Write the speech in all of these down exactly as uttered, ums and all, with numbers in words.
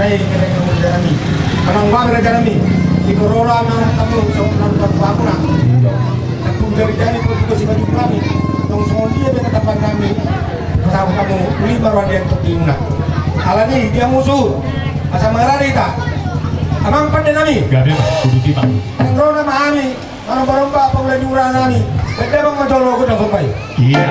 Hai, kira-kira raja nami. Manang bang raja nami. Di korora nang tamu, so, nang tamu aku na. Iya. Tamu dari jani, kau juga si baju kami. Tong songon dia, beta tapan kami. Tamu kamu, lima roda yang tertinggal. Alani, dia musuh. Asa mengerari ta. Amang pande nami. Gabe, kudu tiba. Nang rona ma hami. Maromba-romba apa ulah diurang nami. Beda bang majolo, aku dah sampai. Iya.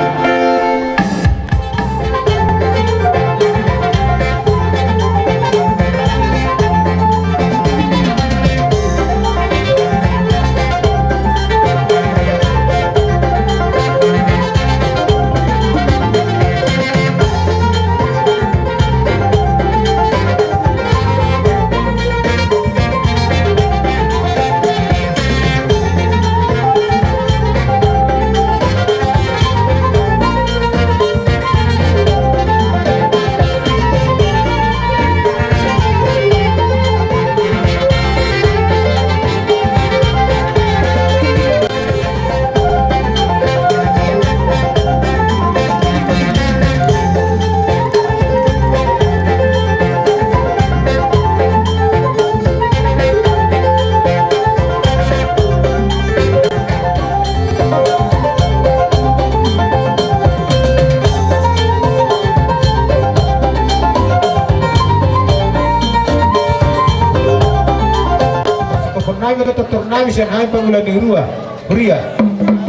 Tongtong nami, tongtong nami, sian hami pangula ni rua. Huria,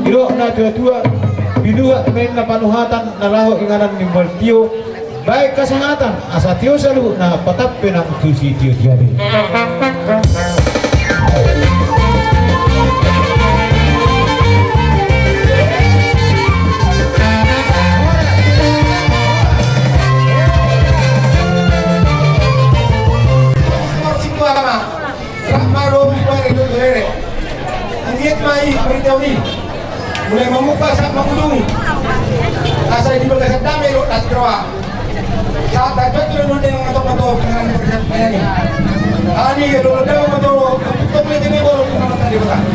didok na tua-tua, binuat ma inna panuhatan na laho inganan ni mual tio, baen hasahatan, asa tio saluhutna, patampe nang tu sitio-tio be. Rap ma dohot umpar i dohot bere. Anggiat ma i paritaon i. Mulai mamungka sahat mangujungi. Asa di bagasan dame dohot las ni roha. Sahat tarjatuh dohot dengan matomato pengenalan persiapan i. Ani ya dohot dame matomato. Untuk melihat ini baru pengamatan di bagasan.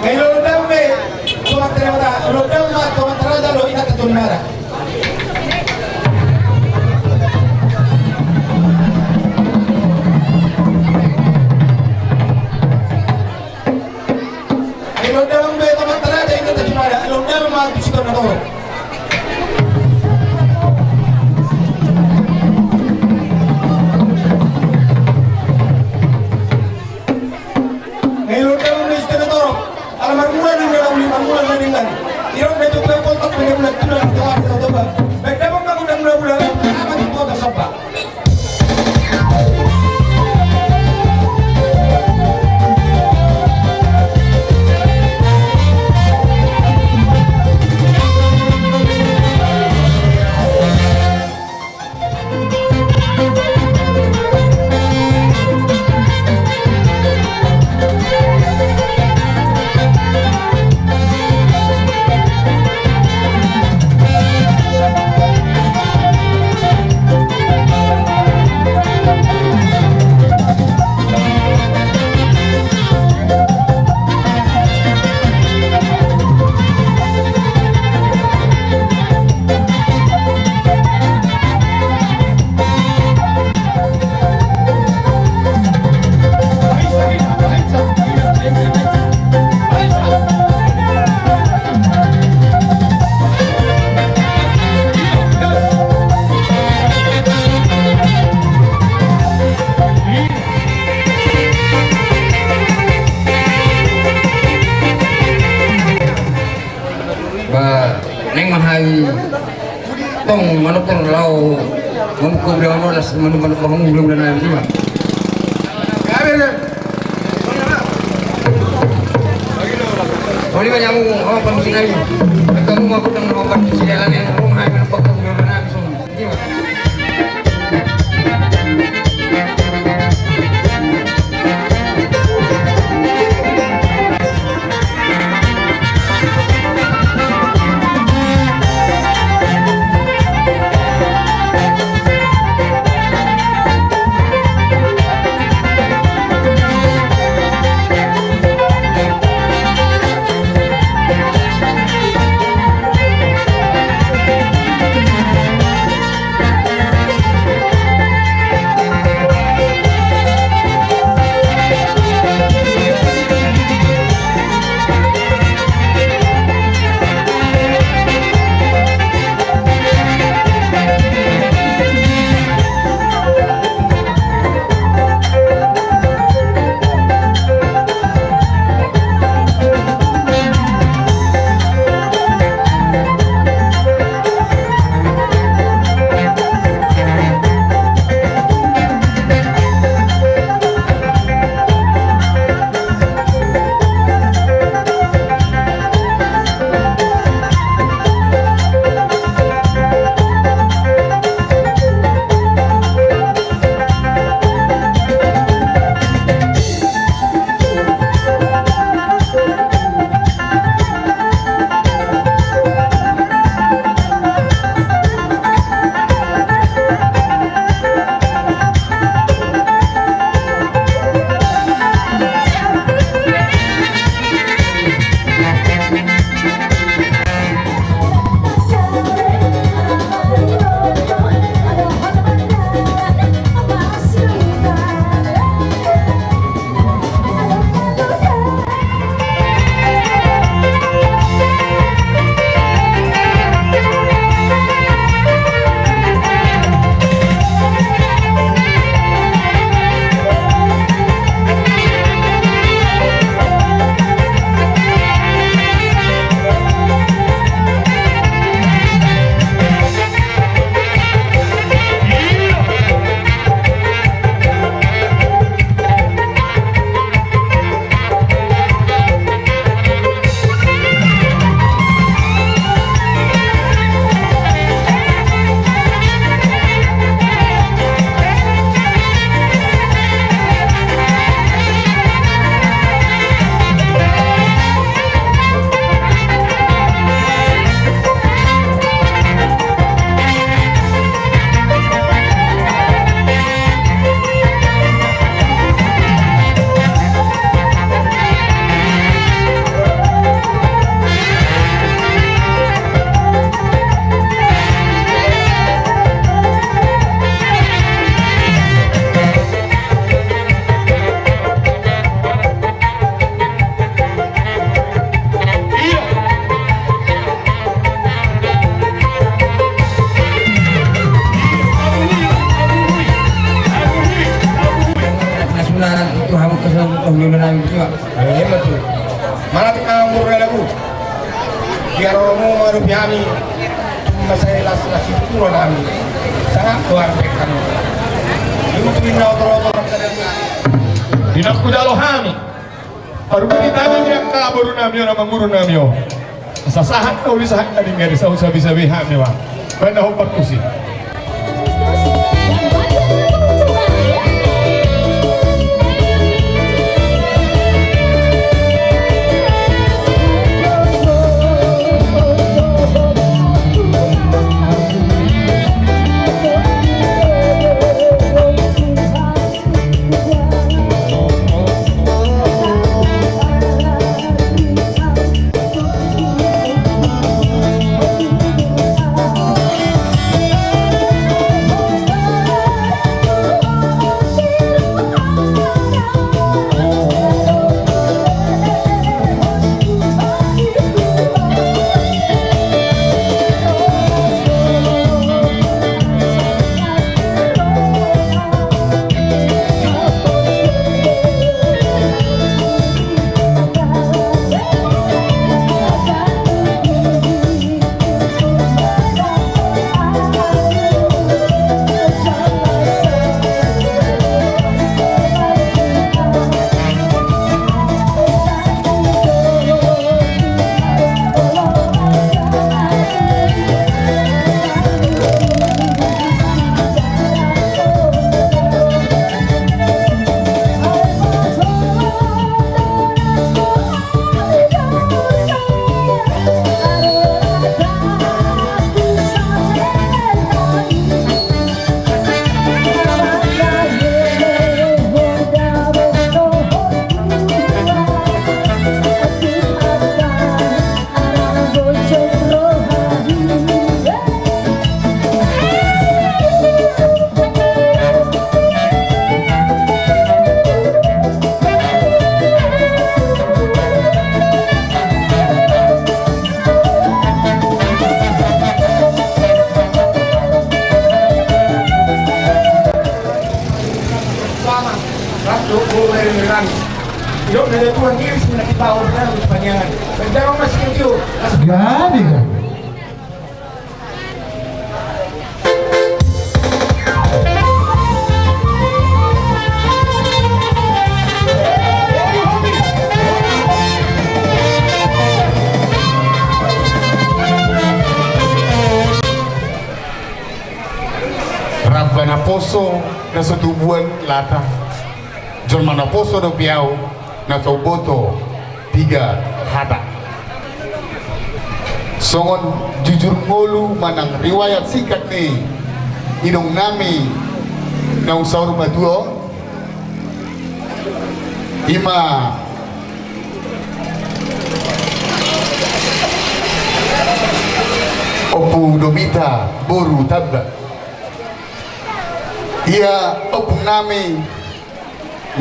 Ai lolodam be, Tuan Teraja, lolodam ma Tuan Teraja dohot inanta Tuan Mara. Ai lolodam be Tuan Teraja, inanta Tuan Mara, lolodam ma tu Sitonatorop. Ngelok dalam ni Sitonatorop. Ala marmula nang dalam ni marmula nang dalam. Irok na tu kue kontak nang dalam na tulang di tengah di tengah toba. Baik dapat aku nang dalam dalam. Apa tu kota Sabah? Ba, naeng ma hami tong manuhor laho mamungka ulaon on, las manuk-manuk, bangun ulaon na lima. Oli banyak mu, oh, panusi nami. Kamu mau kutang mau panusi dalam yang rumah, yang pakai ulaon na lima. Masai las las itu turun kami. Sangat luar biasa. Ini mungkin na otor-otor. Di na hujalo hami. Parungkit tangan ni angka boru nami on, amangboru nami on. Sasahat na uli sahat na dingari saut sabi-sabi hami ma. Baen na hombar tusi. Jadi, ramba naposo na so tubuan lata. Jolma naposo dope ahu na so huboto piga hata. Songon jujur ngolu manang riwayat singkat ni inong nami naung saur matua on, ima Ompu Domita boru Tamba. Ia ompung nami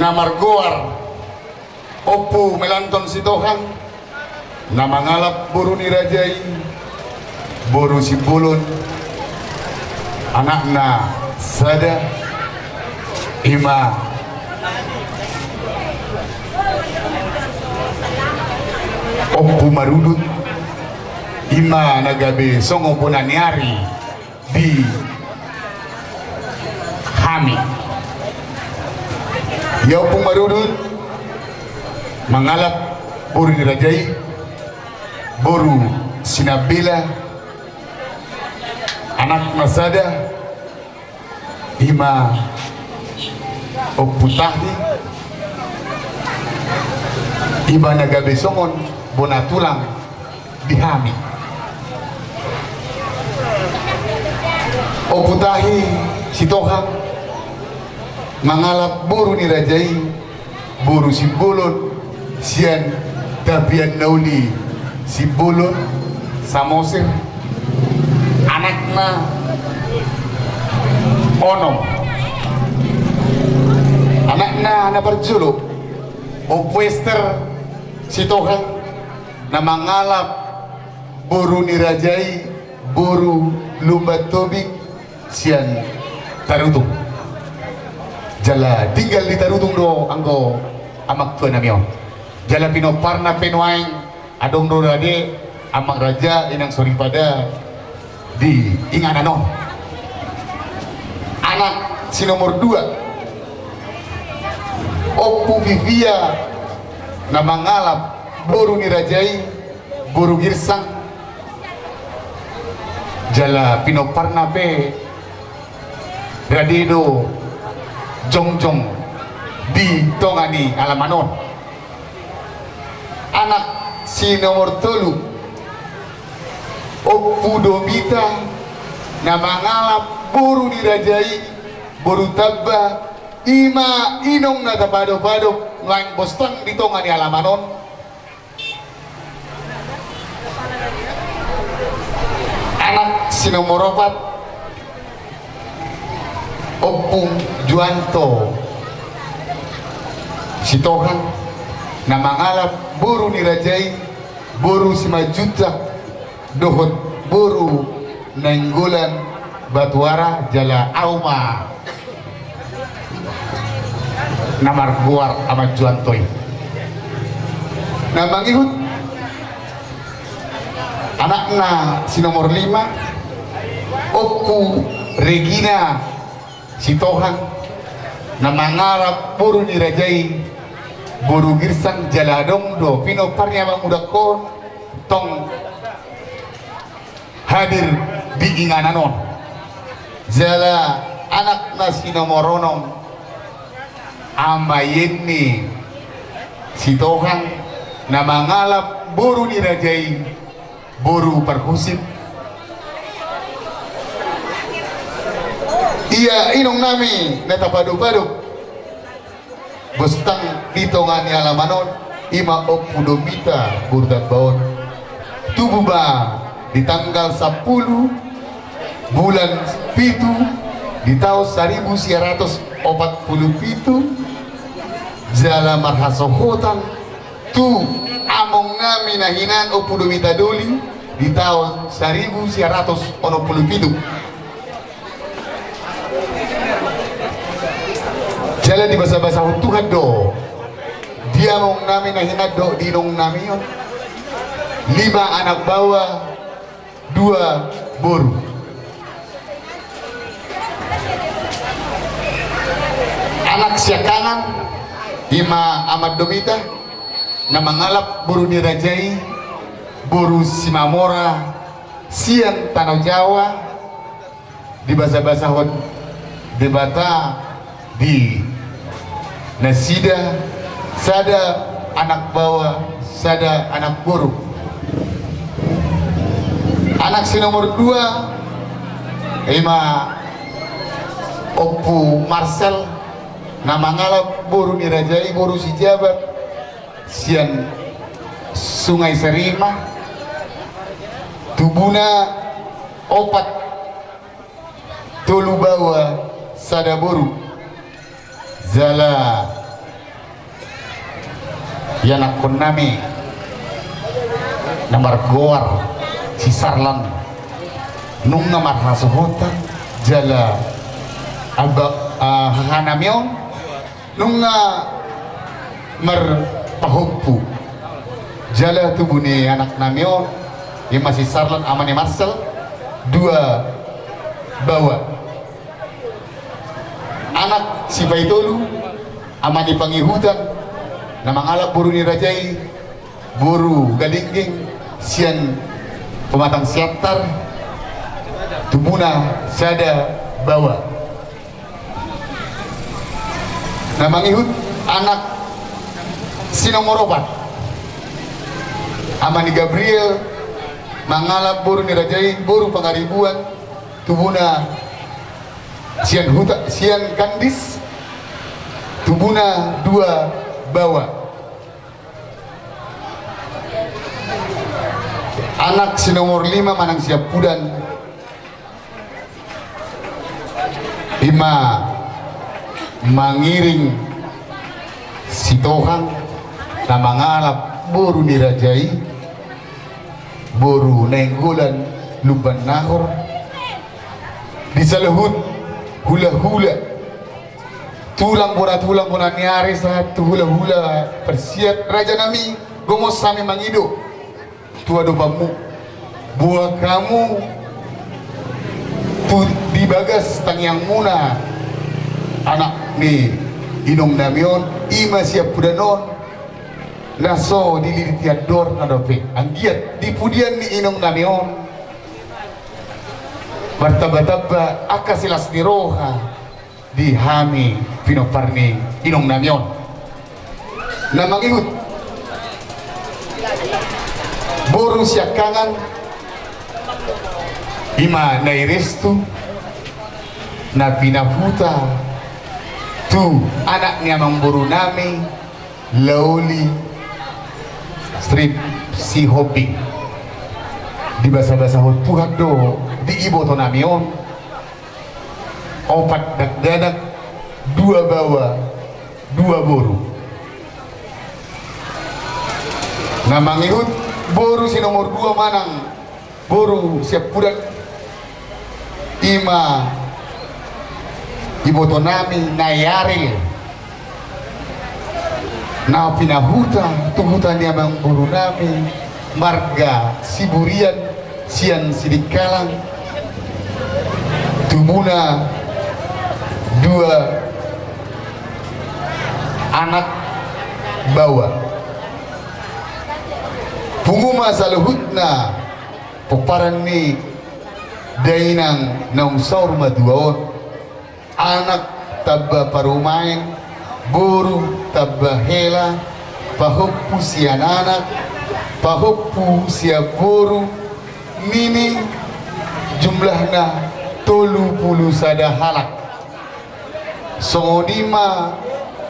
na margoar Ompu Melanton Sitohang, na mangalap boru ni raja i, boru Simbolon, anakna sada, ima Ompu Marudut, ima na gabe songon bona ni ari di hami. Ia Ompu Marudut mangalap boru ni raja i, boru Sinambela, anakna sada, ima Ompu Tahi, ima na gabe songon bona tulang di hami. Ompu Tahi Sitohang mangalap boru ni raja i, boru Simbolon, sian tapian na uli Simbolon, Samosir, anakna onom. Anakna na parjolo Ompu Ester Sitohang, na mangalap boru ni raja i, boru Lumban Tobing sian Tarutung. Jala tinggal di Tarutung do anggo amang tua nami on. Jala pinomparna pe nuaeng adong do rade amang raja, inang soripada, di inganan on. Anak si nomor dua, Ompu Vivia na mangalap boru ni raja i, boru Girsang, jala pinomparna pe rade do jongjong di tonga ni alaman on. Anak si nomor tolu, Ompu Domita na mangalap boru ni raja i, boru Tamba, i ma inong na tapadopadop nuaeng bostang di tonga ni alaman on. Anak si nomor opat, Ompu Juanto Sitohang na mangalap boru ni raja i, boru Simanjuntak dohot boru Nainggolan Batuara, jala au ma na margoar Aman Juanto i. Na mangihut anakna si nomor lima, Ompu Regina Sitohang na mangalap boru ni raja i, boru Girsang, jala adong do pinomparna mangudangkon tong hadir di inganan on. Jala anakna si nomor onom, Ama Yenni Sitohang na mangalap boru ni raja i, boru Parhusip, ia inong nami na tapadopadop bostang di tonga ni alaman on, i ma Ompu Domita boru Tamba on. Tubu ma di tanggal sampulu bulan pitu di taon saribu sia ratus opat pulu pitu, jala marhasohotan tu among nami na hinan Ompu Domita Doli di taon saribu sia ratus onom pulu pitu. Jala dibasabasahon Tuhan do di among nami na hinan dohot di inong nami on, lima anak baoa, dua boru. Anak siangkangan i ma Aman Domita na mangalap boru ni raja i, boru Simamora sian Tano Jawa, dibasabasahon Debata di nasida sada anak baoa, sada anak boru. Anak si nomor dua i ma Ompu Marsel na mangalap boru ni raja i, boru Sijabat sian Sungai Sarima, tubuna opat, tolu baoa, sada boru. Jala ianakkon nami na margoar si Sarlan nunga marhasohotan, jala aba, ah, haha nami on nunga marpahompu. Jala tubu ni anak nami on i ma si Sarlan, ama ni Marsel, dua baoa. Anak si paitolu, ama ni pangihutan, na mangalap boru ni raja i, boru Galingging sian Pematang Siantar, tubuna sada baoa. Na mangihut anak si nomor opat, ama ni Gabriel, mangalap boru ni raja i, boru Pangaribuan, tubuna sian huta, sian Kandis, tubuna dua baoa. Anak si nomor lima manang siampudan, i ma Mangiring Sitohang, na mangalap boru ni raja i, boru Nainggolan Lumban Nahor, di saluhut hulahula, tulang bona, tulang bona ni ari, sahat tu hulahula parsiat, raja nami, gomos hami mangido tu adopanmu. Boan hamu Tu di bagas tangiangmuna anak ni inong nami on, i ma siampudan on, na so dililiti andorna dope. Anggiat di pudian ni inong nami on martambatamba angka silas ni roha di hami pinompar ni inong nami on. Na mangihut boru siangkangan, i ma Nai Restu, na pinahuta tu anak ni amangboru nami, Laoli Strip Sihombing. Dibasabasahon Tuhan do di iboto nami on opat dakdanak, dua baoa, dua boru. Na mangihut boru si nomor dua manang boru siampudan, i ma iboto nami Nai Aril, na pinahuta tu huta ni amangboru nami, marga Siburian, sian Sidikalang, tubuna dua anak baoa. Pungu ma saluhutna pomparan ni dainang naung saur matua on. Anak tamba parumaen, boru tamba hela, pahompu sian anak, pahompu sian boru, nini jumlahna tolu pulu sada halak. Songon i ma,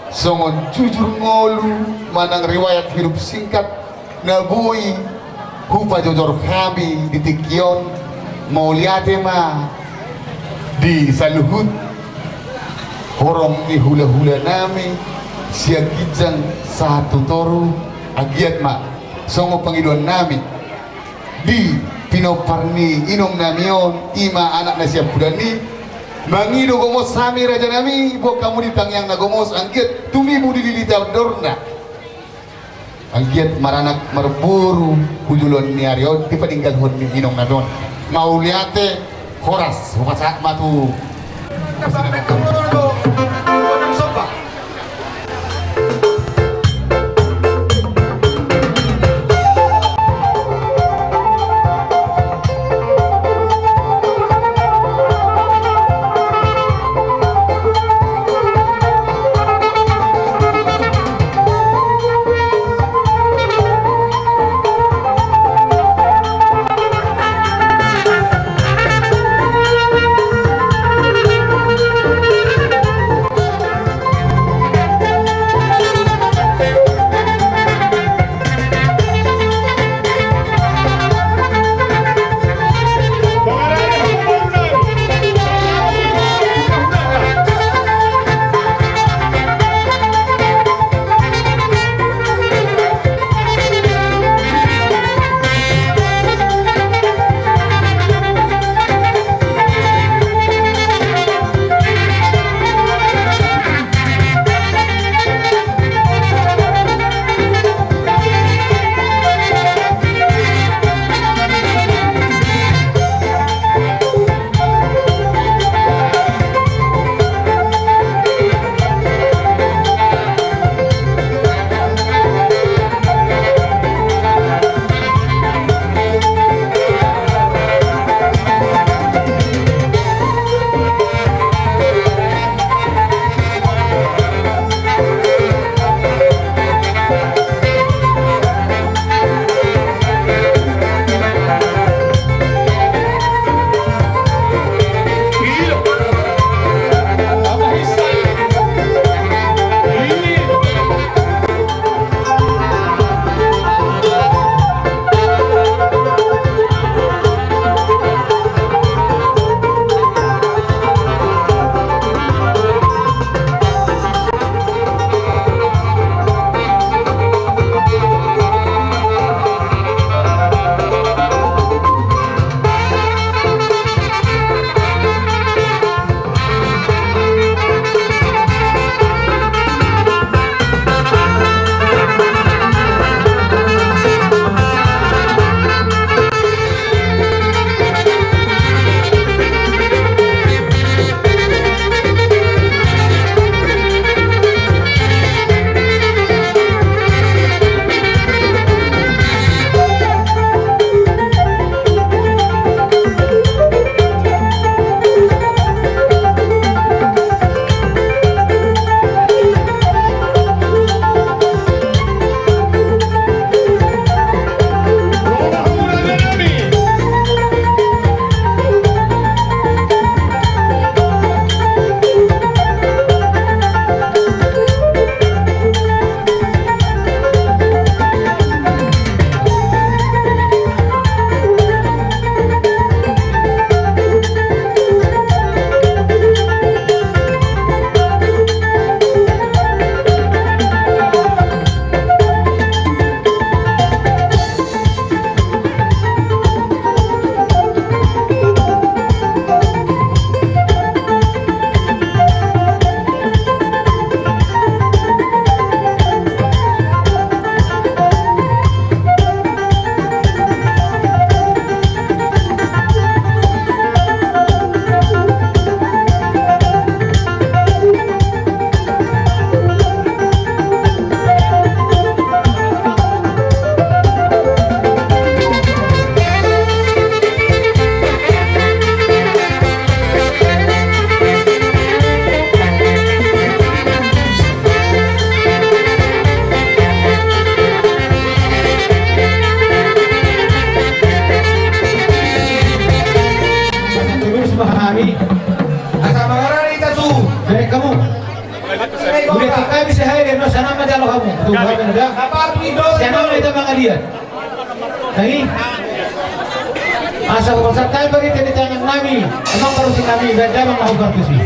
songon jujur ngolu manang riwayat hidup singkat na boi hupajojor hami di tingki on, mauliate ma di saluhut horong ni hulahula nami sian ginjang sahat tu toru. Anggiat ma songon pangidoan nami di pinompar ni inong nami on, i ma anak na siampudan i. Mangido gomos hami raja nami, boan hamu di tangiang na gomos, anggiat tumibu dililiti andorna. Anggiat maranak marboru tu joloan ni ari on dipatinggalhon ni inong nami on. Mauliate, horas, hupasahat ma tu Pahami. Asa marara hita tu. Dari kamu. Udah tu kami sehari no sana ma jalo hamu. Tu hamu udah. Sana ma hita mangaliat. Nai. Asa hupasahat hami bari tene tangan nami. Emang baru si nami udah jalan mau baru si.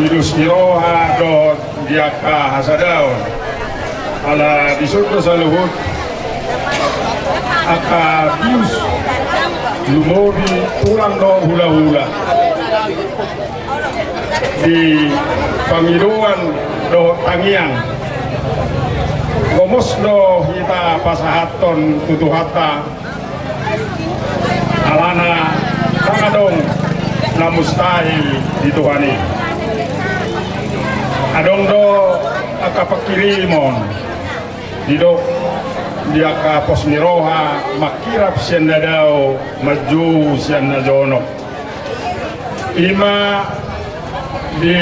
Ulos ni roha dohot di angka hasadaon. Ala dison do saluhut angka bius, lumobi tulang dohot hulahula di pangidoan dohot tangiang. Gomos do hita pasahathon tu Tuhanta. Alana ndang adong na mustahil di Tuhan i. Adong do angka pangkirimon, didok di angka pos ni roha, mangkirap sian na dao, manjou sian na jonok. I ma di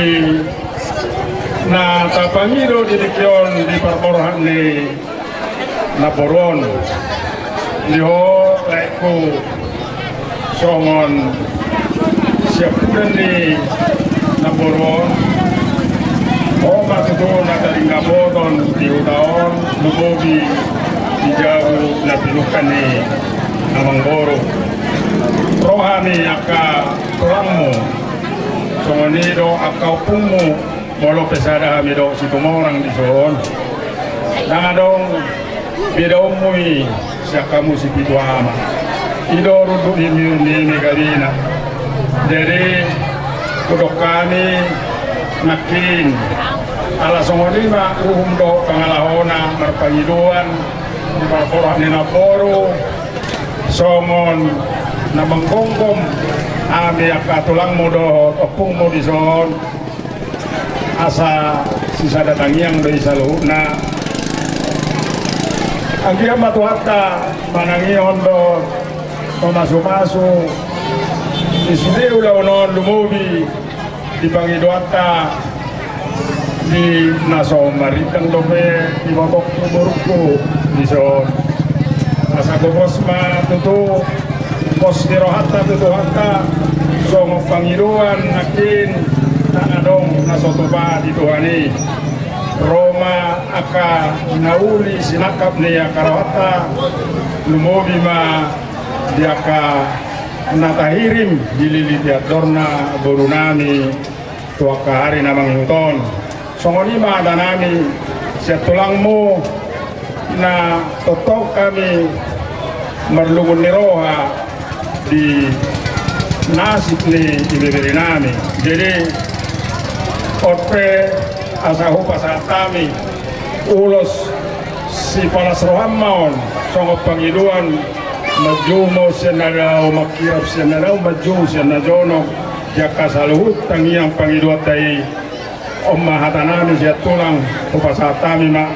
na tapangido di tingki on di parborhat ni namboru on. Di ho laengku songon siampudan ni namboru on. Ho ma tutu na taringaboton di huta on, lumobi di jabu na pinungka ni amangboru. Roha ni angka tulangmu, songon i do angka ompungmu, molo pe sada hami dohot Situmorang dison. Ndang adong bedaonmu i sian hamu sipitu ama. I do runduk ni miur ni megalina. Jadi hudok hami nangkin, ala songon i ma uhum dohot pangalahona marpangidoan di parborhat ni namboru, songon na manggomgom hami angka tulangmu dohot ompungmu dison, asa sisada tangiang do i saluhutna. Anggiat ma Tuhanta manangihon dohot mamasumasu di sude ulaon on, lumobi di pangidoanta di na so marindang dope ibotongku, borungku dison. Asa gomos ma tutu pos ni rohanta tu Tuhanta, songon pangidoan nangkin na adong na so tupa di Tuhan i. Ro ma angka na uli sinangkap ni angka rohanta, lumobi ma di angka na tahirim dililiti andorna borunami tu angka ari na mangihut on. Songon i ma hatanami sian tulangmu, na tongtong hami marlungun ni roha di nasib ni ibeberenami. Jadi on pe asa hupasahat hami ulos sipalas roham ma on, songon pangidoan, manjou ma on sian na dao, mangkirap sian na dao, manjou sian na jonok, di angka saluhut tangiang pangidoanta i. On ma hatanami sian tulang, hupasahat hami ma.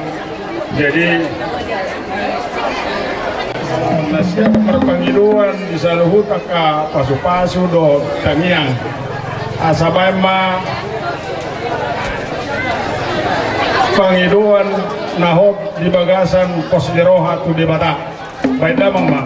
Jadi na siap marpangidoan di saluhut angka pasupasu dohot tangiang, asa baen ma pangidoan na hot di bagasan pos ni roha tu Debata. Baen damang ma.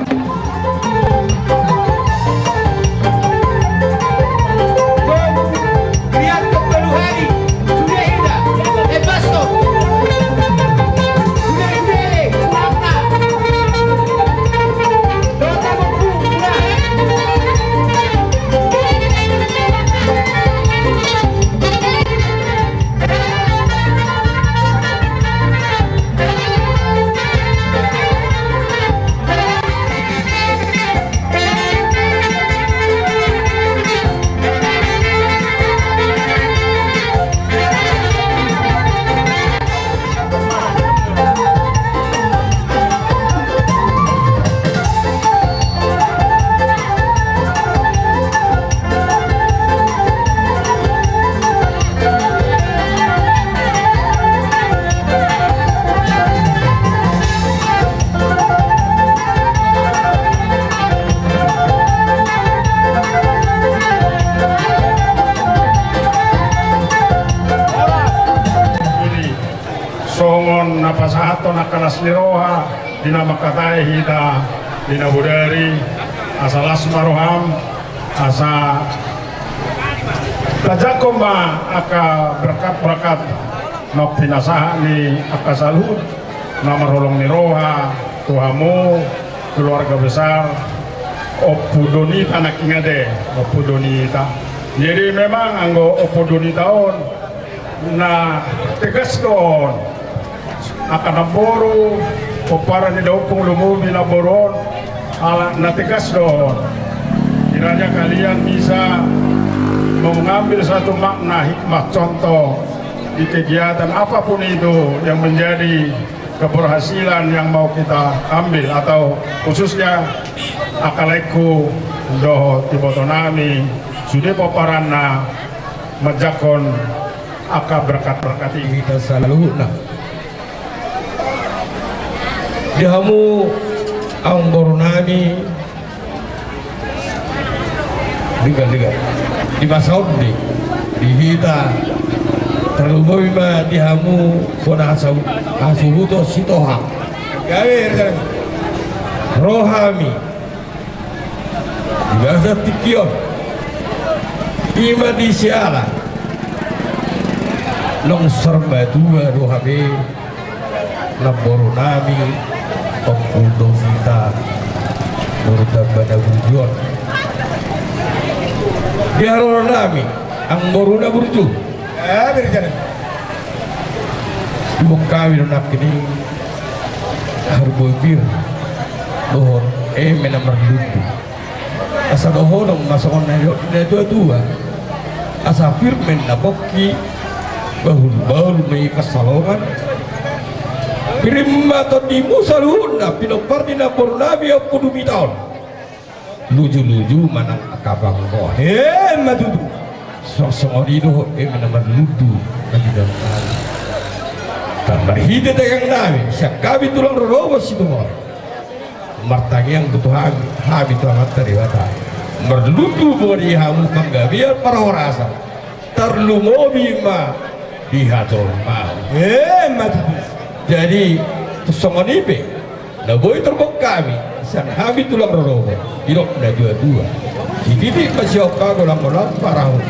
Songon na pasahathon angka las ni roha di na mangkatai hita di na bodari, asa las ma roham, asa tajangkon ma angka berkat-berkat na pinasahat ni angka saluhut na marholong ni roha tu hamu keluarga besar Ompu Donita nangkin ate, Ompu Donita. Jadi memang anggo Ompu Donita on na tegas do on. Angka namboru, pomparan ni daompung, lumobi namboru on, ala na tegas do on. Kiranya kalian bisa mengambil satu makna, hikmah, contoh di kegiatan apapun itu yang menjadi keberhasilan yang mau kita ambil, atau khususnya angka laengku dohot ibotonami sude pomparanna manjangkon angka berkat-berkat i. Hita saluhutna. Di hamu amangboru nami, denggan, denggan. Di masa on di, di hita, tarlumobi ma di hamu bona hasuhuton Sitohang. Gabe, gabe. Ro hami di bagasan tingki on, i ma di siala naung saur matua do hape namboru nami, ompu do hita, boru Tamba na burju on. Di haroro nami, amangboru na burju. Eh, berjalan. Dibungkami do nangkining harbue pir dohot eme na marlundu. Asa dohonon ma songon na nidok ni natuatua. Asa pir ma inna pongki, bahulbahul ma i pansalongan. Pir ma tondimu saluhutna, pinompar ni namboru nami Ompu Dumita on. Lujuluju ma nang angka pangomoan. Emma tutu. Songon i dohot eme na marlundu na di dalam hami. Marhite tegang nami sian hami tulang rorobot Situmorang, martangiang do tu hami, hami tu Amanta Debata. Marlundu ma di hamu panggabean parhorasan, tarlumobi ma di hajolmaon. Emma tutu. Jadi songon i pe na boi tarboan hami sian hami tulang rorobot, didok natuatua: Sititi ma siompa, golanggolang ma raut.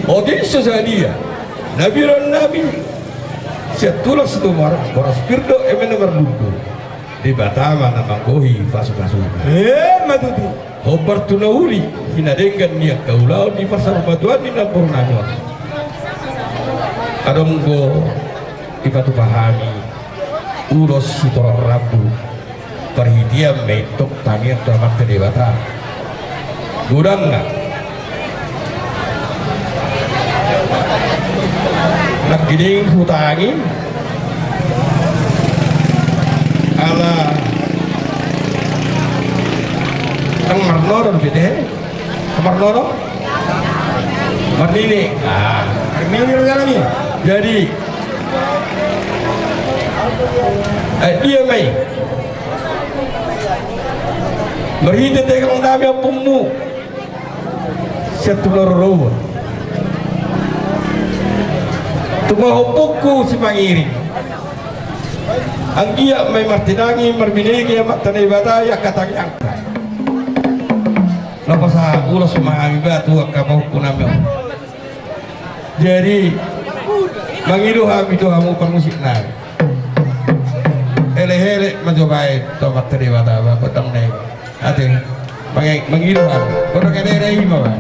Otik so sadia na binoan nami sian tulang Situmorang, boras pir do eme na marlundu. Debata ma na manggohi pasupasu. Emma tutu. Hombar tu na uli, hinadenggan ni angka ulaon ni parsaurmatuaon ni namboru nami on. Adong do dipatupa hami ulos sitorop rambu, parhitean ma i tong tangiang tu Amanta Debata. Godang na nangkining hutangi ala nang marnono do bete. Marnono? Marnini. Ah, marnini do jalan i. Jadi, eh, dia mai. Marhite tegang nami ompunmu sian tulang rorobot, tumangihon ompungku Simangiring. Anggiat ma i martinangi marbinege Amanta Debata i angka tangiangta. Na pasahat ulos ma hami ba tu angka pahompu nami on. Jadi mangido hami tu hamu parmusik nami. Elekelek ma jo baen tu Amanta Debata ba gondang na i. Ate, mangido hami. Gondang elekelek i ma ba.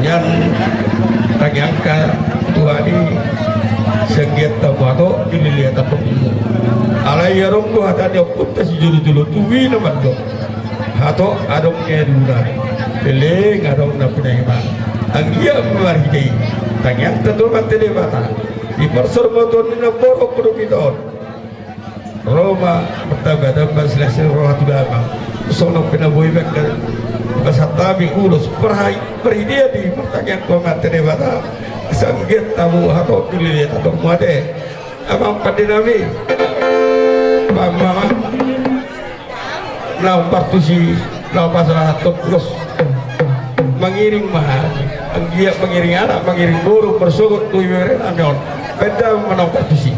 Nian tangiangka tu hami, sanggiat tamu hato dililiatan pokokmu. Alai adong do hata ni ompunta sijolojolo tubu i na mandok: Hato adong na duna, leleng adong na pinaiman. Anggiat ma marhite i tangiangta tu Amanta Debata. Di parsormaton ni na borok do kita on. Ro ma martamba-tamba silehon roha tu damang. Songon pe na boi bahen basa hami ulos parhai, parhite di partangiangan tu Amanta Debata. Sanggiat tamu hatop di lele tatong mate. Amang pande nami. Amang mama. Naung partusi, naung pasahat toplos. Mangiring ma. Anggiat mangiring anak, mangiring boru, marsogot tu ibebere nami on. Bahen damang ma naung partusi.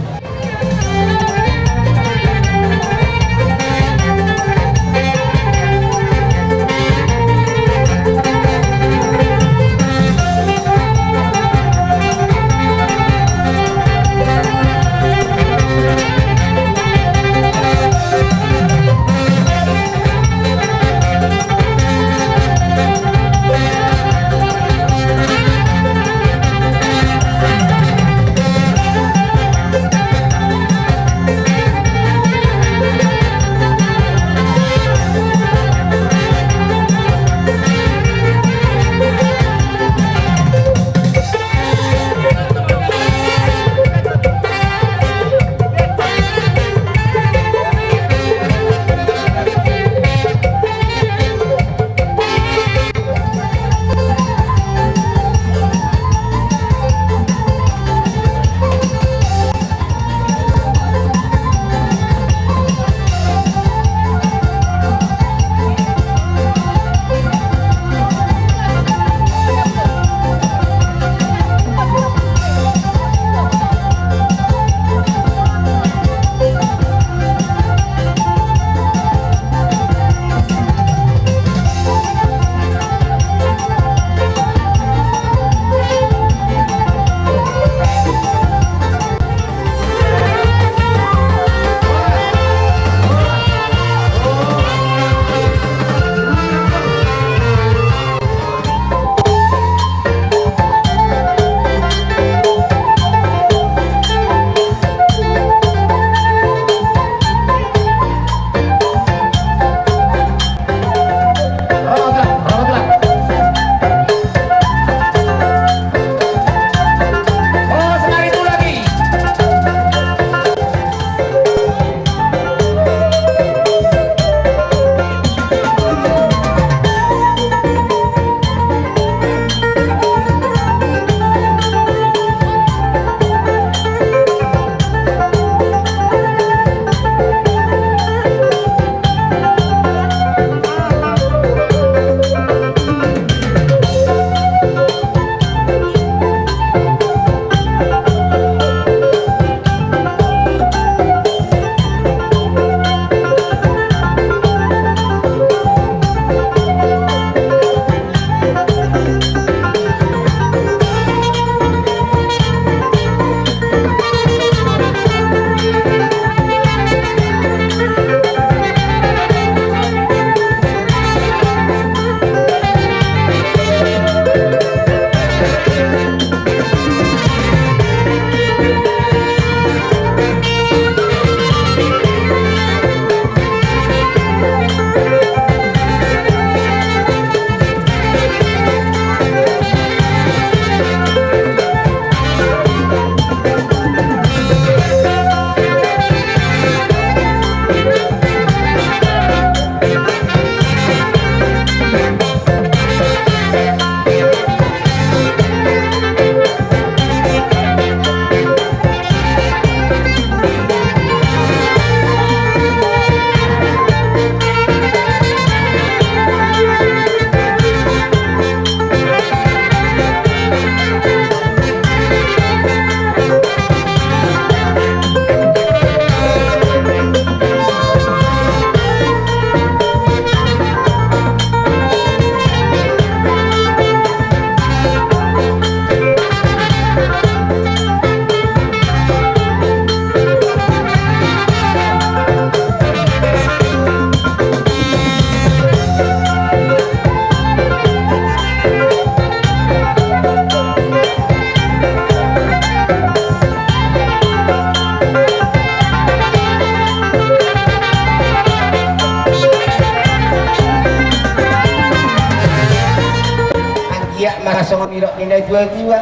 Anggiat ma songon nidok ni natuatua.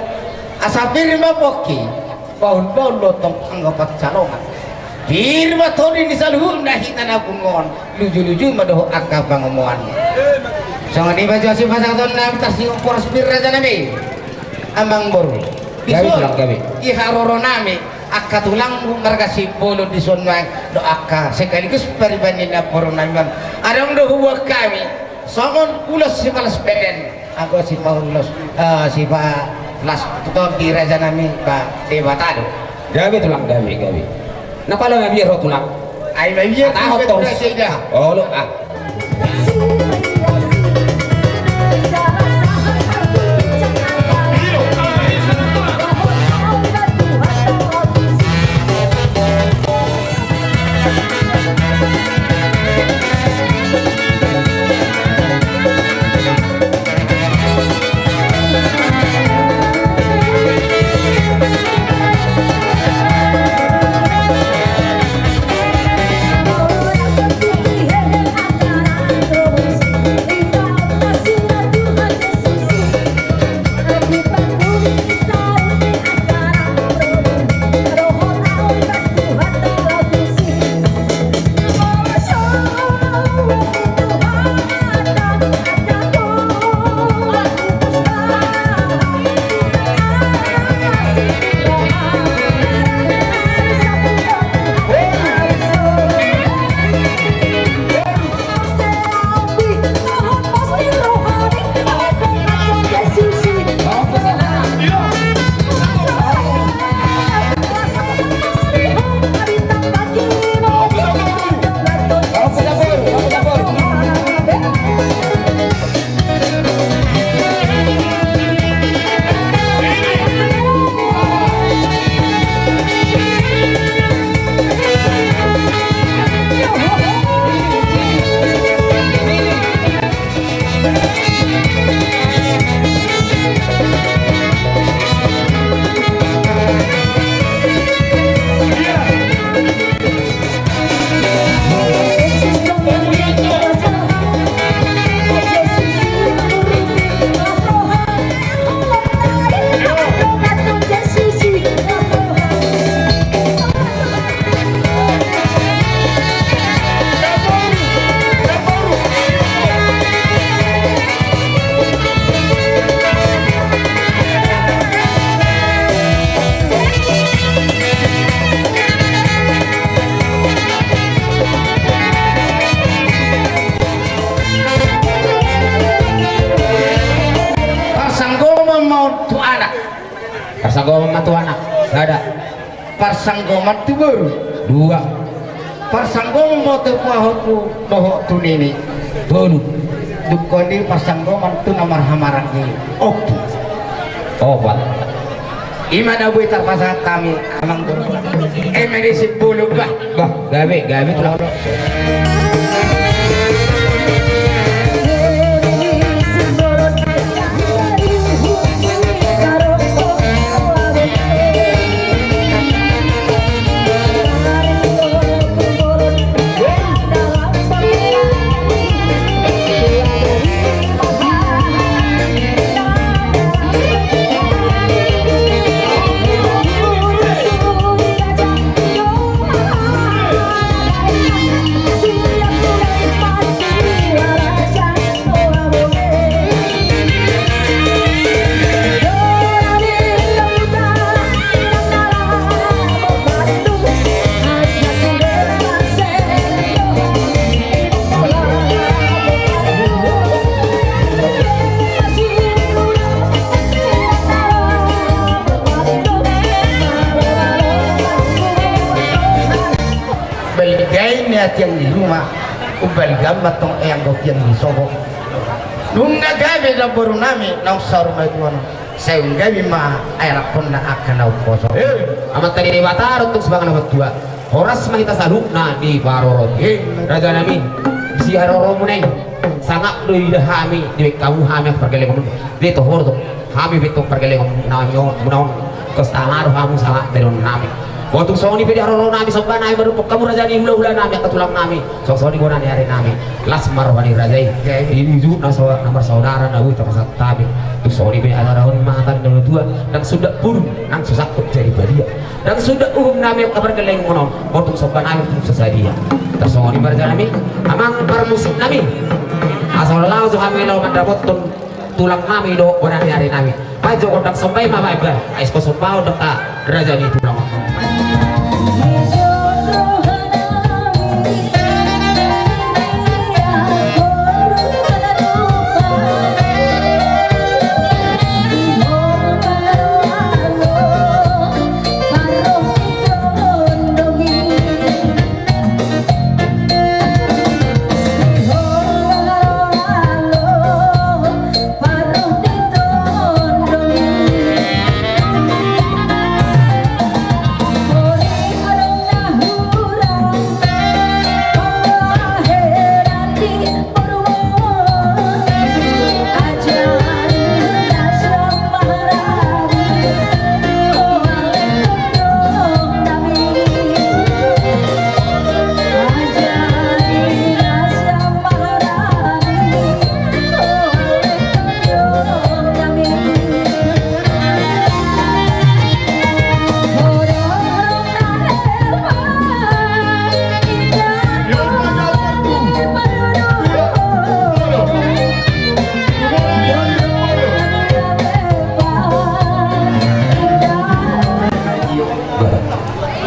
Asa pir ma pongki. Bahul-bahul do tong anggo pansalongan. Pir ma tondi ni saluhutna hita na pungu on. Luju-luju ma dohot angka pangomoan. Songon i ma jo sipasahatonnami tarsongon poros pir, rajanami. Amangboru. Gabe, dison, tulang, gabe. Di haroronami angka tulangmu marga Simbolon dison ma, dohot angka sekaligus pariban ni namborunami on. Adong do huboan hami songon ulos sipalas badan, anggo sipalas, eh, sipalas tondi, rajanami, ba Debata do. Gabe, tulang, gabe, gabe. Na pala mabiar ho, tulang. Ai mabiar. Hatahon tu torus. Olo, ah. Parsanggoman ma on tu anak. Parsanggoman ma tu anak. Sada. Parsanggoman tu boru. Dua. Parsanggoman ma tu pahompung dohot tu nini. Tolu. Dung on di parsanggoman tu na marhamaranggi. Ompu. Opat. I ma na boi tarpasahat hami, amangboru. Eme ni Simbolon, bah. Bah, gabe, gabe, tulang. Balgai ma tiang di ruma, umbalga ma tong i anggo tiang di sopo. Nunga gabe namborunami naung saur matua on. Sai gabe ma aerakhonna angka na umposo. Eh, Amanta Debata do tong sumbangan na martua. Horas ma hita saluhutna diparoroti. Eh, rajanami, siharoromuna i. Sangap do ida hami, dibaen hamu hami angka pargellengonmuna. Be toho do tong hami be tong pargellengonmuna on. Ingkon sanga do hamu sanga dainonnami. Boha tung songon i pe di haroro nami, somba nami, mandok hamu raja ni hula-hula nami, angka tulang nami, songon i bona ni ari nami. Las ma roha ni raja i. Gabe. Di ujung na so, na marsaudara na boi tapasahat hami. Tung songon i pe acara on ma hata ni natuatua, ndang suda burung nang so sangkut jadi badia. Ndang suda uhum nami angka pargellengon on, boha tung somba nami tung so sadia. Tarsongon i ma raja nami, amang parmusik nami. Asa olo laho jo hami laho mandapothon tulang nami dohot bona ni ari nami. Baen jo gondang somba i ma baen, baen. Ai so somba on dohot raja ni tulang.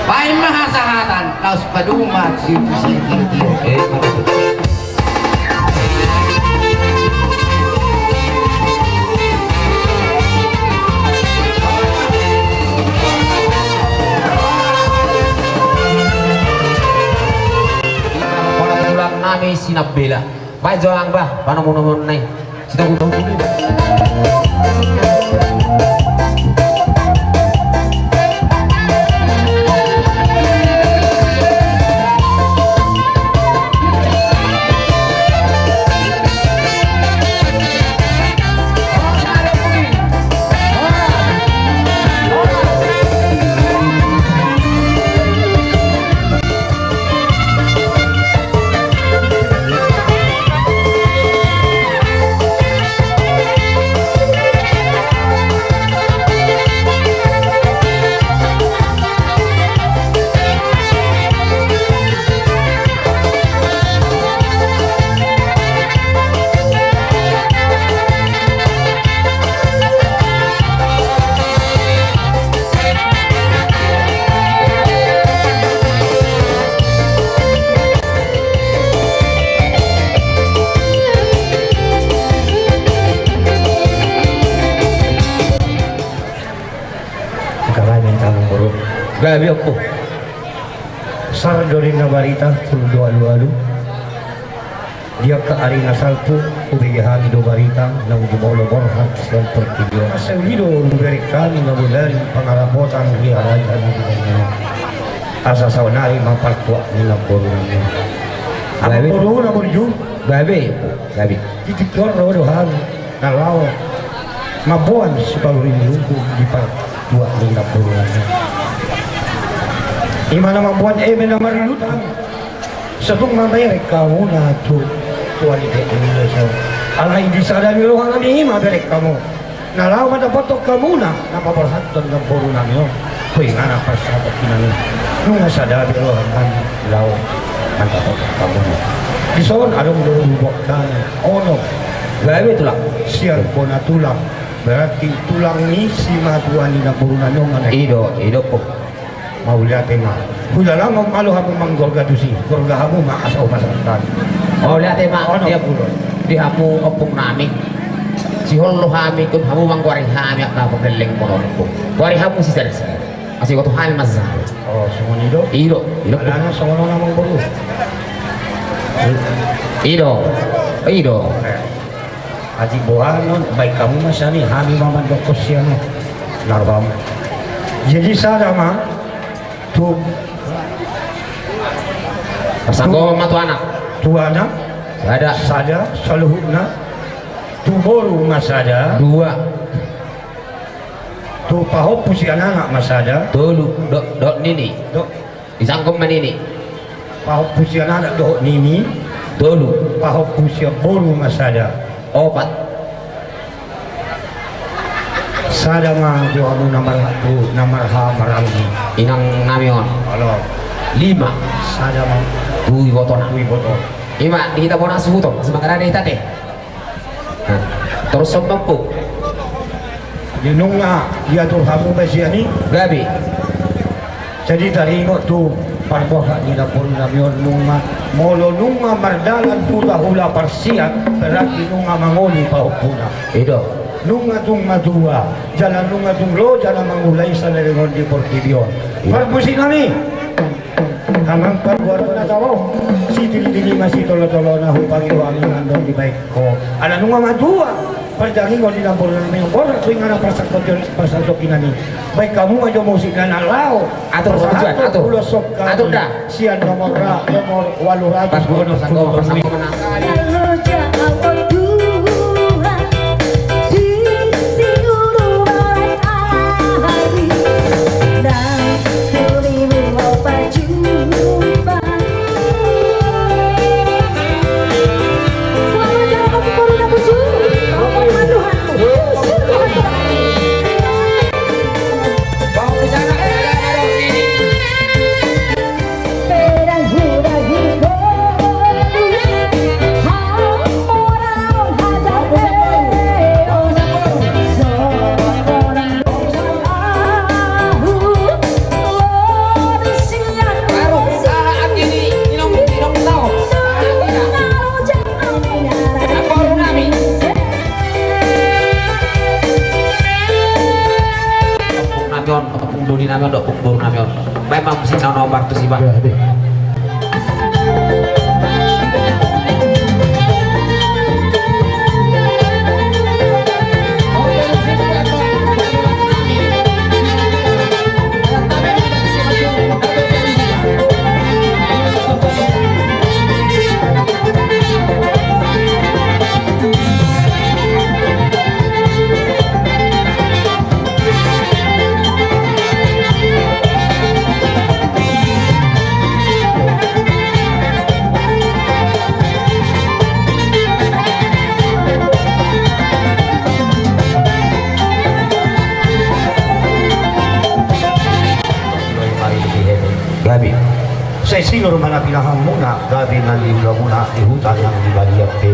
Baen ma hasahatan, laos padomu ma sirti-sirti. Tulang nami Sinambela. Baen jo amang bah panomu-nomuna i. Sitogu-togu ni. Gabe, Ompu. Sar do ninna barita, tolu do alu-alu. Di angka ari na salpu, hubege hami do barita, naung jumolo borhat sian portibi on. Asa i do hubereng hami na bodari pangarapotan di raja na di Banyuwangi. Asa saonari ma partuak ni namboru nami on. Gabe. Namboru na burju. Gabe, gabe. Di tingki on ro do hami na laho mamboan sipauri ni uhum di partuak ni namboru nami on. I ma na mamboan eme na marlutang. Sotung mamereng hamuna tu, tu ari ni Debata on. Alai di sada ni roha nami i ma bereng hamu. Na laho mandapothon hamuna na paborhathon namboru nami on. Tu inganan parsahapon nami. Nunga sada be roha nami laho mandapothon hamuna. Dison adong do hubege hami onom. Gabe tulang. Sian bona tulang. Berarti tulang ni simatua ni namboru nami on. I do, i do, Ompu. Mauliate ma. Hulalangon ma hamu manggorga tusi, gorga hamu ma asa hupasahat hami. Mauliate ma. Onom. Di hamu ompung nami. Sihol do hami, ingkon hamu manggoari hami angka pargellengon on, Ompu. Goari hamu sisada-sada. Asa iboto hami ma sisada. O, songon i do? I do, i do. Alana songon on amang boru. I do. I do. Atik boha on, baen hamu ma sian i, hami ma mandokkon sian on. Na roham. Jadi sada ma tu, parsanggoman ma tu anak. Tu anak. Sada. Sada, saluhutna. Tu boru ma sada. Dua. Pahompu sian anak ma sada. Tolu. Dohot, dohot nini. Dohot. Disangkon ma nini. Pahompu sian anak dohot nini. Tolu. Pahompu sian boru ma sada. Opat. Sada ma jo hamu na marha-, na marhaha maranggi. Inang nami on. Olo. Lima. Sada ma. Tu ibotona. Tu ibotona. Ima, di hita bona suhuton, semangat ada hita te. Nah, torus sombong pu. Di nunga diatur hamu basian i. Gabe. Jadi taringot tu parboha ni namboru nami on nunga, molo nunga mardalan hulahula parsiat, berarti nunga mangoli pahompuna. Ido. Nunga tung matua, jala nunga tung loja na mangulahon saleleng on di portibi on. Iya. Parmusik nami. Amang parguarna tabo, sitilitili ma sitolotolona, hupangido hami nandok dibaen ho. Ala nunga matua pardagingon ni namboru nami on, borhat tu inganan parsangkotion parsangkotinan i. Baen hamu ma jo musik na laho. Atur, atur, atur. Ulos sokka. Atur da. Sian nomor ra, nomor ualu ratus. Pas gua nomor sangko, nomor sangko menang. Nami on, ompung doli nami on, ompung boru nami on. Baen ma musik na onom ratus iba. Gabe. Sai sinur ma na pinahanmuna, gabe na niulamuna di huta nang di balian pe.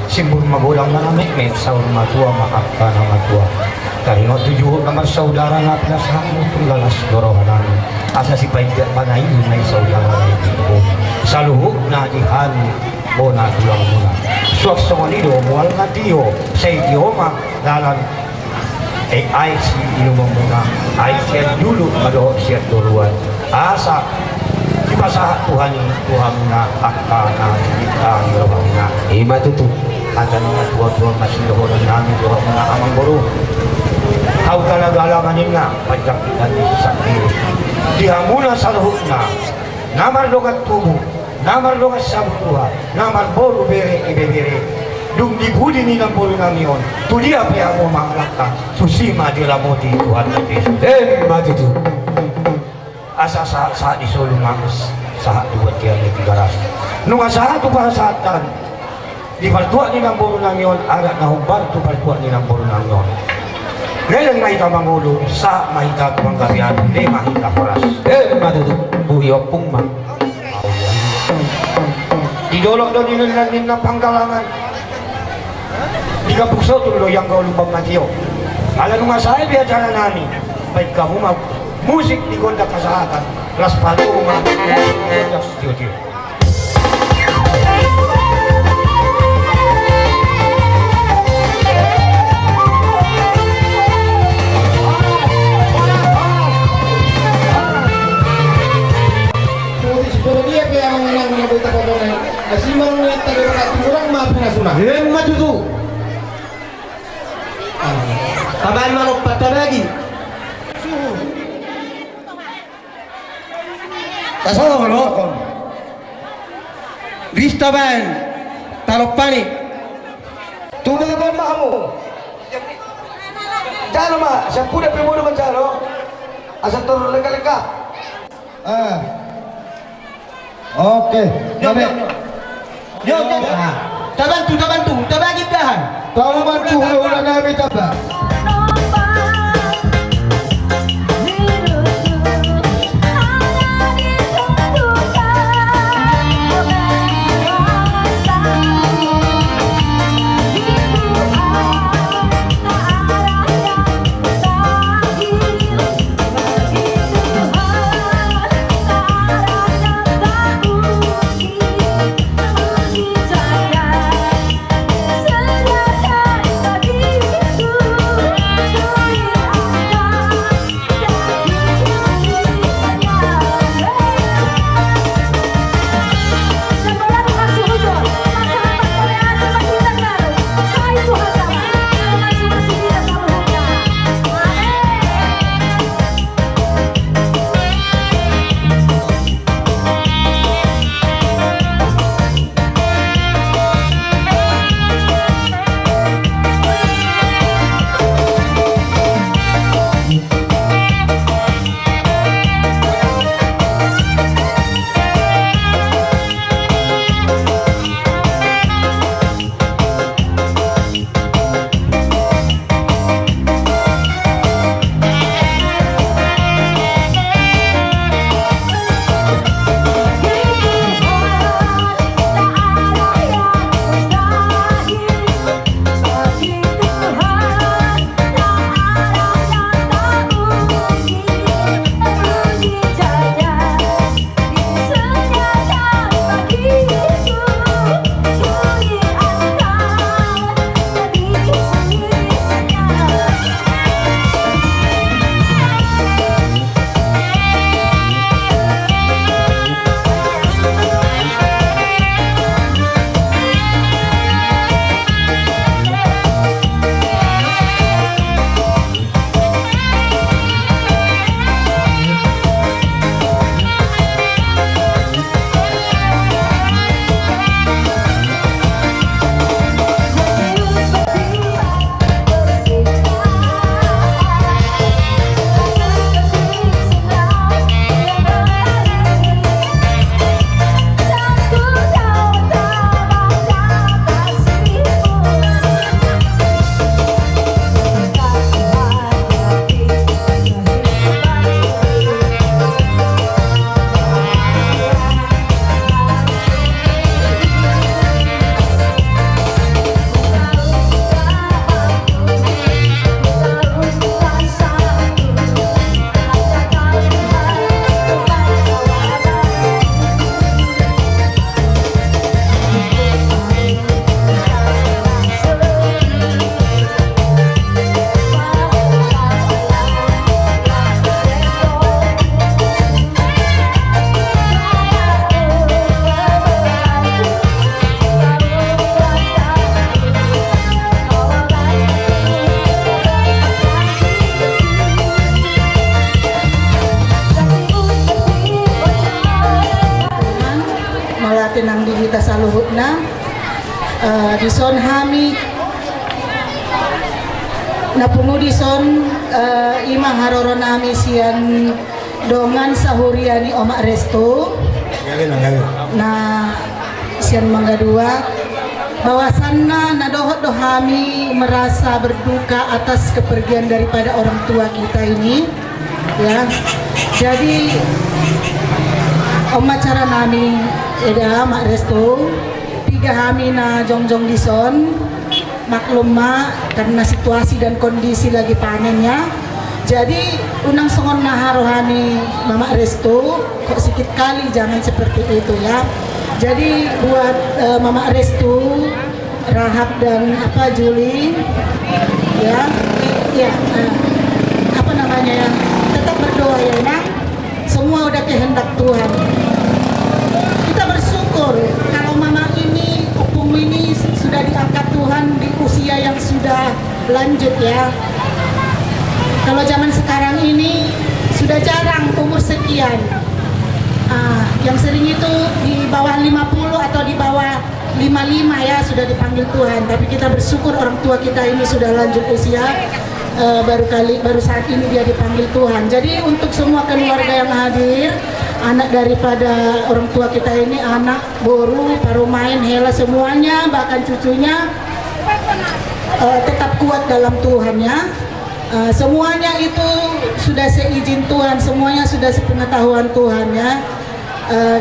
Simbur magodang ma na metmet, saur matua ma angka na matua. Taringot tu juhut na marsaudara na pinasahatmu tu las ni roha nami. Asa sipaindak panaili na i saudara na i di tubu. Saluhutna di hami bona tulangmuna. Suang songon i do mual na tio, sai tio ma dalan. Eh, aek si inumonmuna, aek sian julu ma dohot sian toruan. Asa dipasahat Tuhan i tu hamuna angka na sininta ni rohamuna. Ima tutu. Hata ni natuatua ma sidohonon nami tu hamuna amangboru. Hau galagala ma ninna panjangkitan ni sisakti. Di hamuna saluhutna na mardongan tubu, na mardongan sabutuha, na marboru bere ibebere. Dung di pudi ni namboru nami on, tu dia pe hamu mangalangka, tusi ma diramoti Tuhan nami. Emma tutu. Asa sahat-sahat ni solu ma sahat tu bontean ni Tigaras. Nunga sahat tu parsahaton di partuat ni namboru nami on, adat na hombar tu partuat ni namboru nami on. Leleng ma hita mangolu, sahat ma hita tu panggabean, leleng ma hita horas. Emma tutu, buhi ompung ma. Di dolok do ninna, ninna panggalangan. Di gambung sotung do ianggo lumban matio. Ala nunga sae be acara nami, baen hamu ma musik di gondang hasahatan. Las patu ma gondang sitio-tio. Pudi siporo dia pe amang inang na boi tapotona i. Asi ma nang nian tadi raka tumurang ma pinasuna. Emma tutu. Tabaen ma lompat tabagi. Tasohor on. Bis tabaen. Talompani. Tubu ma hamu. Jalo ma, siampudan pe modom ma jalo. Asa tor lengka-lengka. Ah. Oke. Yo, yo, yo. Yo, yo. Ah. Tabantu, tabantu, tabagi dahan. Tabantu hulahula nami tamba. Mauliate nang di hita saluhutna. Eh, dison hami na pungu dison, eh, ima haroro nami sian dongan sahuria ni Omak Restu. Na sian Mangga Dua, bahwasanna na dohot do hami merasa berduka atas kepergian daripada orang tua kita ini. Ya, jadi on ma cara nami, eda Mak Restu, piga hami na jongjong dison, maklum ma karena situasi dan kondisi lagi panen ya. Jadi unang songon na haroha ni Mamak Restu, kok sikit kali jangan seperti itu ya. Jadi buat, eh, Mamak Restu, Rahab dan apa, Juli, ya, ya, eh, apa namanya ya, tetap berdoa ya, Inang. Semua udah kehendak Tuhan. Kita bersyukur kalau Mama ini, Opung ini sudah diangkat Tuhan di usia yang sudah lanjut ya. Kalau zaman sekarang ini sudah jarang umur sekian. Ah, yang sering itu Di bawah lima puluh atau di bawah lima lima, ya, sudah dipanggil Tuhan. Tapi kita bersyukur orang tua kita ini sudah lanjut usia, eh, baru kali, baru saat ini dia dipanggil Tuhan. Jadi untuk semua keluarga yang hadir, anak daripada orang tua kita ini, anak, boru, parumaen, hela, semuanya, bahkan cucunya, eh, tetap kuat dalam Tuhan, ya. Eh, semuanya itu sudah seizin Tuhan, semuanya sudah sepengetahuan Tuhan, ya. Eh,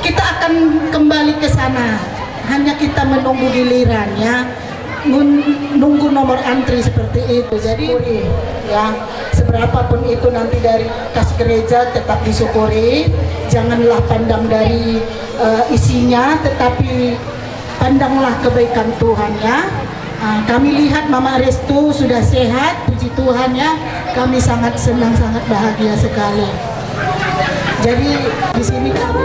kita akan kembali ke sana, hanya kita menunggu giliran, ya. Nun-, nunggu nomor antri seperti itu. Jadi, ya, seberapapun itu nanti dari kas gereja, tetap disyukuri. Janganlah pandang dari, eh, isinya, tetapi pandanglah kebaikan Tuhan, ya. Ah, kami lihat Mama Restu sudah sehat, puji Tuhan, ya. Kami sangat senang, sangat bahagia sekali. Jadi di sini kami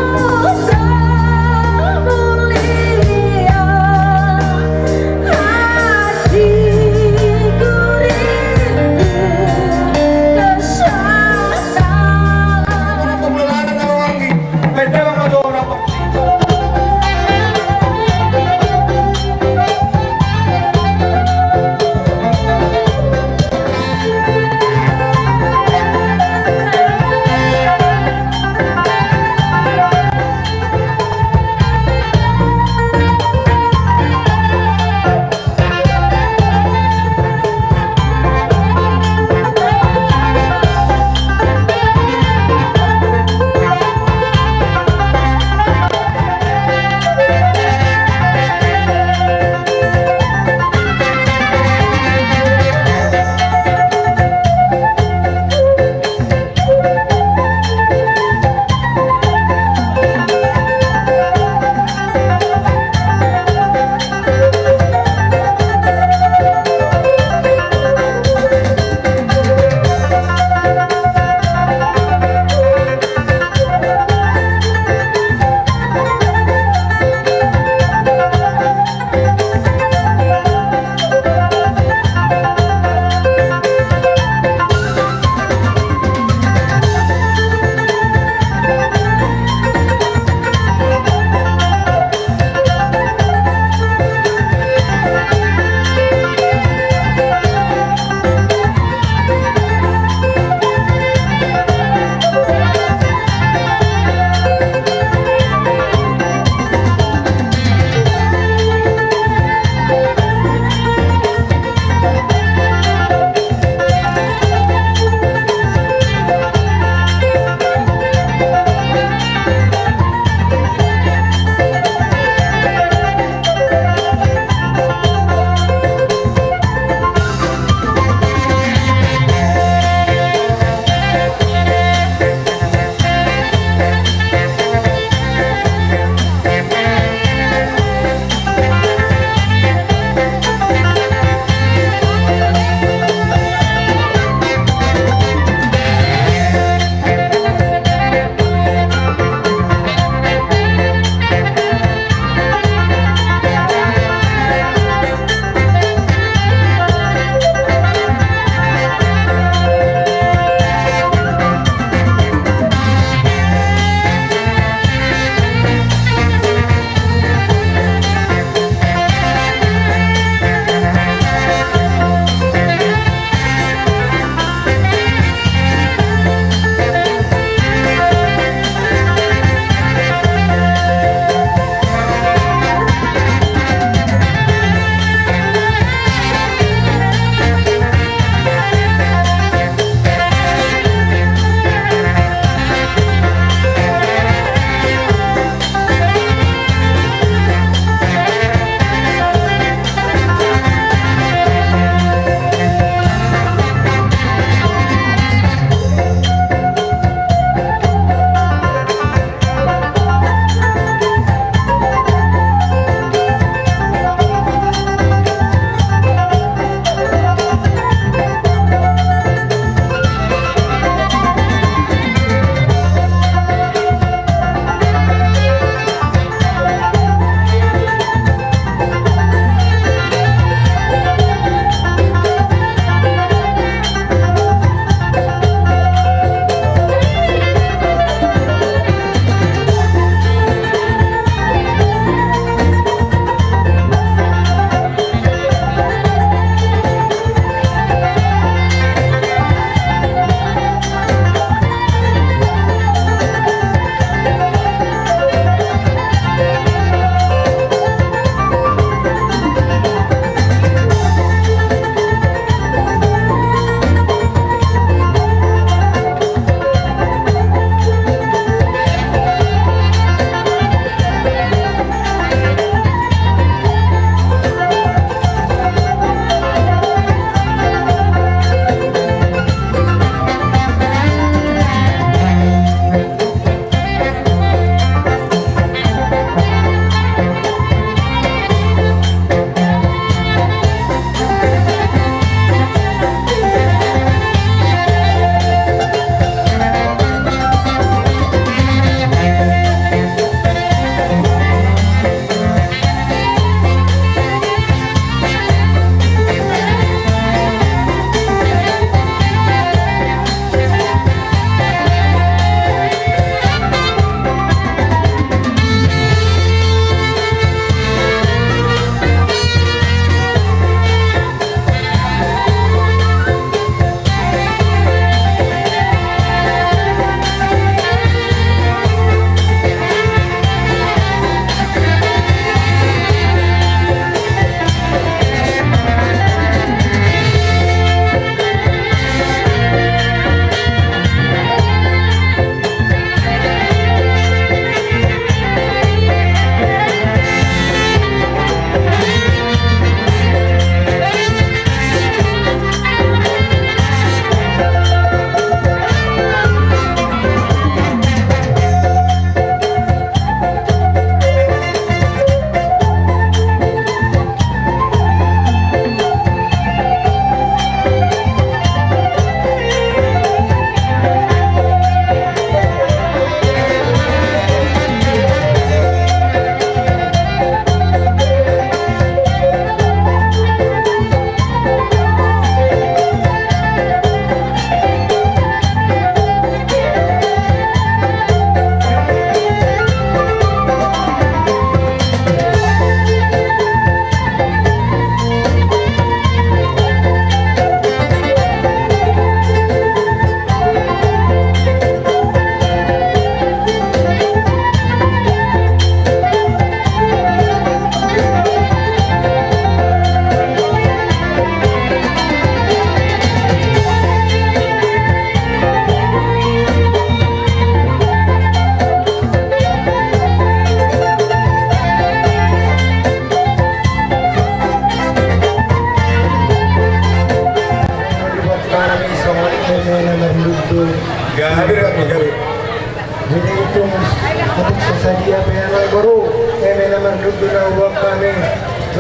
Nunga na huboan hami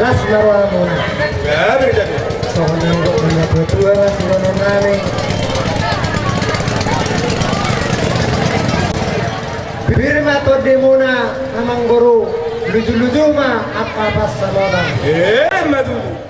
las ma rohamuna. Songon na huboan natuatua ma siboanonnami. Pir ma tondimuna amangboru, lujuluju ma angka pansalongan. Emma tutu.